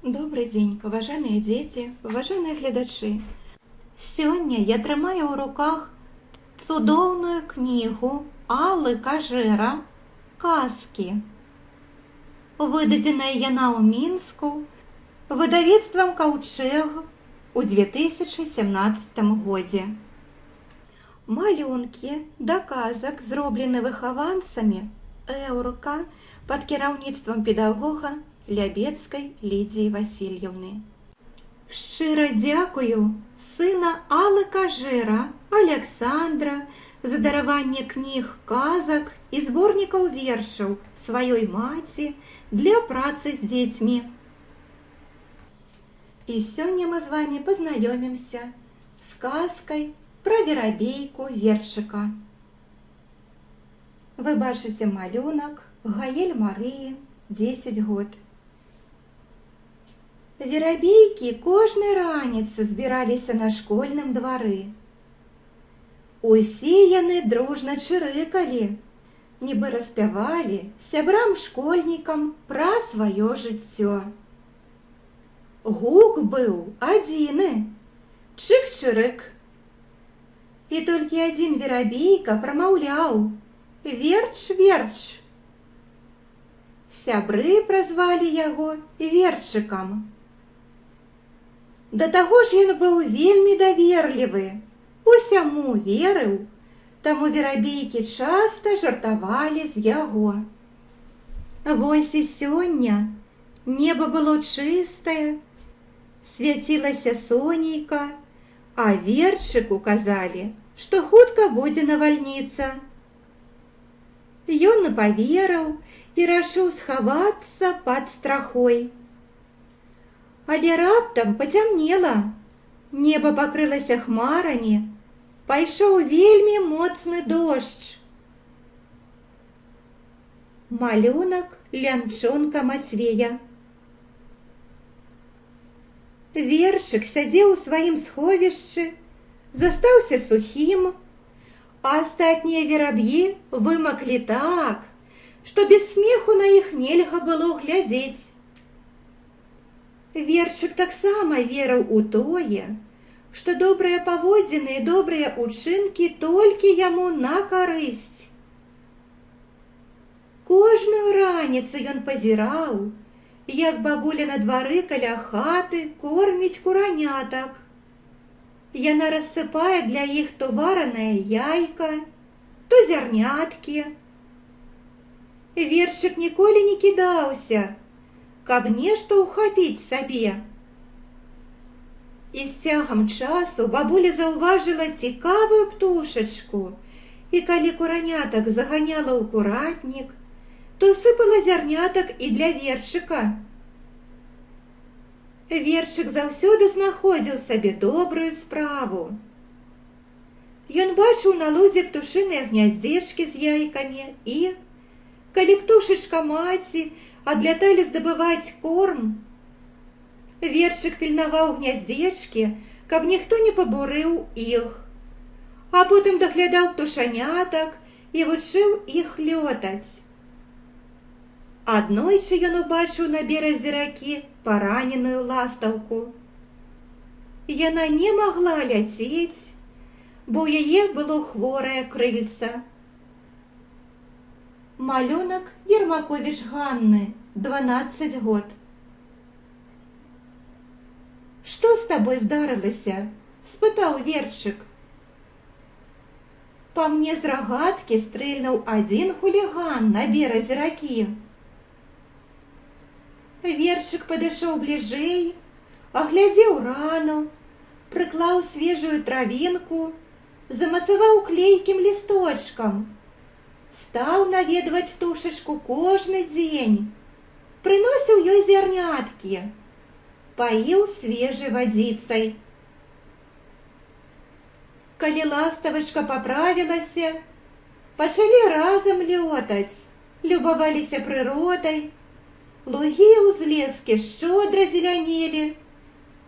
Добры дзень, паважаныя дзеці, паважаныя гледачы. Сёння я трымаю ў руках цудоўную кнігу Аллы Кажэра «Казкі». Выдадзеная яна ў Мінску выдавецтвам «Каўчэг» у 2017 годзе. Малюнкі да казак зроблены выхаванцамі Эўрка пад кіраўніцтвам педагога Лябедскай Лідзіі Васільеўны. Шчыра дзякую сына Аллы Кажэра, Аляксандра, за дараванне кніг казак і зборнікаў вершаў сваёй маці для працы з дзецьмі. І сёння мы з вами пазнаёмімся з казкай пра верабейку Верчыка. Вы бачыце малюнак Гаель Марыі, 10 год. Верабейкі кожнай раніцы збіраліся на школьным двары. Усе яны дружна чырыкалі, нібы распявалі сябрам-школьнікам пра сваё жыццё. Гук быў адзіны – чык-чырык. І толькі адзін верабейка прамаўляў: «Верч, верч». Сябры празвалі яго Верчыкам. Да таго ж ён быў вельмі даверлівы, усяму верыў, таму верабейкі часта жартавалі з яго. Вось і сёння неба было чыстае, свяцілася сонейка, а Верчыку казалі, што хутка будзе навальніца. Ён і паверыў і рашыў схавацца пад страхой. Але раптам пацямнела, неба пакрылася хмарамі, пайшоў вельмі моцны дождж. Малюнак Лянчонка Мацвея. Верчык сядзеў у сваім сховішчы, застаўся сухім, а астатнія вераб'і вымаклі так, што без смеху на іх нельга было глядзець. Верчык таксама верыў у тое, што добрыя паводзіны і добрыя ўчынкі толькі яму на карысць. Кожную раніцу ён пазіраў, як бабуля на двары каля хаты корміць куранятак. Яна рассыпае для іх то варанае яйка, то зярняткі. Верчык ніколі не кідаўся, каб нешта ўхапіць сабе. І з цягам часу бабуля заўважыла цікавую птушачку, і калі куранятак заганяла ў куратнік, то сыпала зярнятак і для Верчыка. Верчык заўсёды знаходзіў сабе добрую справу. Ён бачыў на лузе птушыныя гняздзечкі з яйкамі і, калі птушачка маці адляталі здабываць корм, Верчык пільнаваў гняздзечкі, каб ніхто не пабурыў іх, а потым даглядаў птушанятак і вучыў іх лётаць. Аднойчы ён убачыў на беразе ракі параненую ластаўку. Яна не магла ляцець, бо ў яе было хворае крыльца. Малюнак Ермаковіч Ганны, 12 год. Што з табой здарылася? Спытаў Верчык. Па мне з рагаткі стрэльнуў адзін хуліган на беразе ракі. Верчык падышоў бліжэй, аглядзеў рану, прыклаў свежую травінку, замацаваў клейкім лісточкам. Стаў наведваць птушачку кожны дзень, прыносіў ёй зярняткі, паіў свежай вадзіцай. Калі ластавачка паправілася, пачалі разам лётаць, любаваліся прыродай. Лугі і ўзлескі шчодра зелянелі.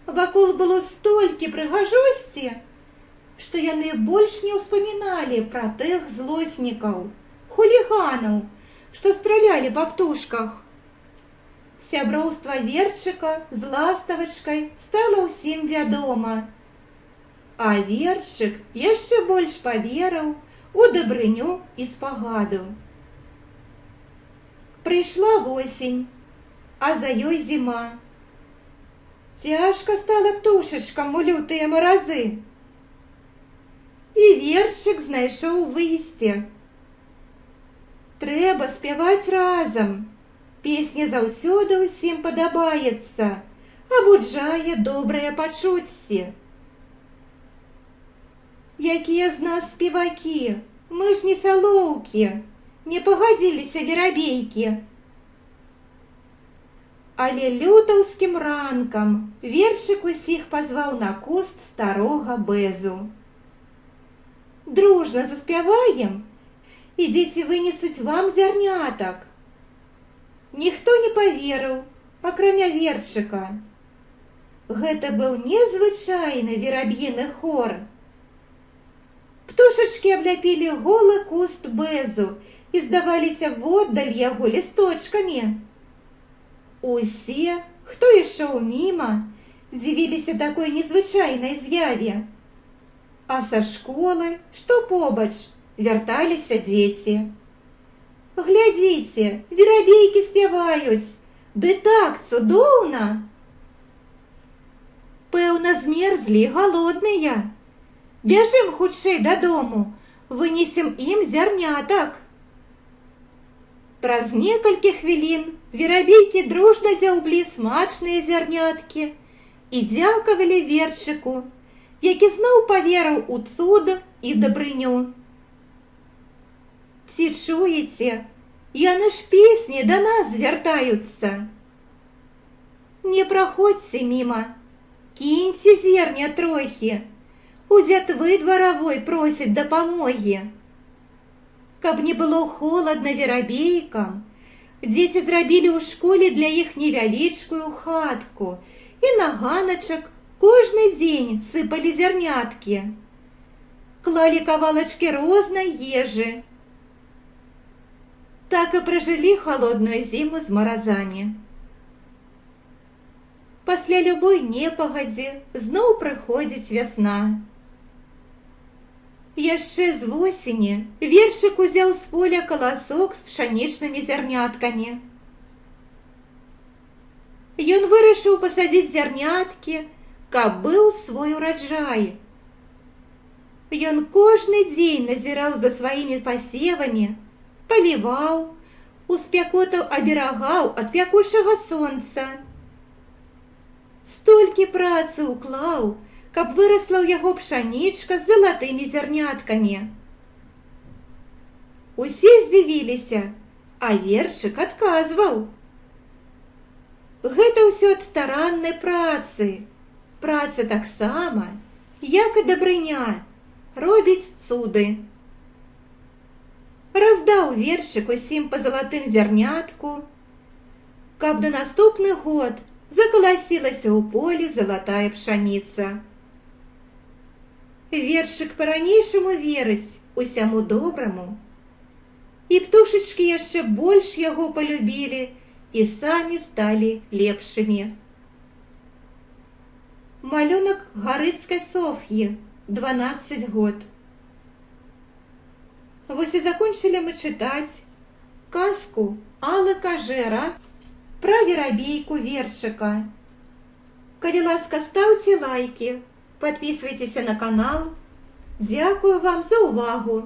Вакол было столькі прыгажосці, што яны больш не ўспаміналі пра тых злоснікаў, хуліганаў, што стралялі па птушках. Сяброўства Верчыка з ластавачкай стала ўсім вядома. А Верчык яшчэ больш паверыў у дабрыню і спагаду. Прыйшла восень, а за ёй зіма. Цяжка стала птушачкам у лютыя маразы. І Верчык знайшоў выйсце. Трэба спяваць разам. Песня заўсёды ўсім падабаецца, абуджае добрыя пачуцці. Якія з нас спевакі, мы ж не салоўкі, не пагадзіліся верабейкі. Але лютаўскім ранкам Верчык усіх пазваў на куст старога бэзу. Дружна заспяваем, і дзеці вынесуць вам зярнятак. Ніхто не паверыў, акрамя Верчыка. Гэта быў незвычайны вераб'іны хор. Птушачкі абляпілі голы куст бэзу і здаваліся воддаль яго лісточкамі. Усе, хто ішоў міма, дзівіліся такой незвычайнай з'яве. А са школы, што побач, вярталіся дзеці. Глядзіце, верабейкі спяваюць, ды так цудоўна! Пэўна, змерзлі і галодныя. Бяжым хутчэй дадому, вынесем ім зярнятак. Праз некалькі хвілін верабейкі дружна дзяўблі смачныя зярняткі і дзякавалі Верчыку, які зноў паверыў у цуд і дабрыню. Ці чуеце, яны ж песні да нас звяртаюцца. Не праходзьце міма, кіньце зерня трохі, у дзятвы дваравой просяць дапамогі. Каб не было холадна верабейкам, дзеці зрабілі ў школе для іх невялічкую хатку і на ганачак кожны дзень сыпалі зярняткі. Клалі кавалачкі рознай ежы. Так і пражылі халодную зіму з маразамі. Пасля любой непагадзі зноў прыходзіць вясна. Яшчэ з восені Верчык узяў з поля каласок з пшанічнымі зярняткамі. Ён вырашыў пасадзіць зярняткі, каб быў свой ураджай. Ён кожны дзень назіраў за сваімі пасевамі, паліваў, у спякоту аберагаў ад пякучага сонца. Столькі працы ўклаў, каб вырасла ў яго пшанічка з залатымі зярняткамі. Усе здзівіліся, а Верчык адказваў: Гэта ўсё ад стараннай працы. Праца таксама, як і дабрыня, робіць цуды. Раздаў Верчык усім па залатым зярнятку, каб на наступны год закаласілася ў полі залатая пшаніца. Верчык па-ранейшаму верыць усяму добраму. І птушачкі яшчэ больш яго палюбілі і самі сталі лепшымі. Малюнак Гарыцкай Соф'і, 12 год. Вось і закончылі мы чытаць казку Аллы Кажэра пра верабейку Верчыка. Калі ласка, стаўце лайкі, падпісвайцеся на канал. Дзякую вам за ўвагу.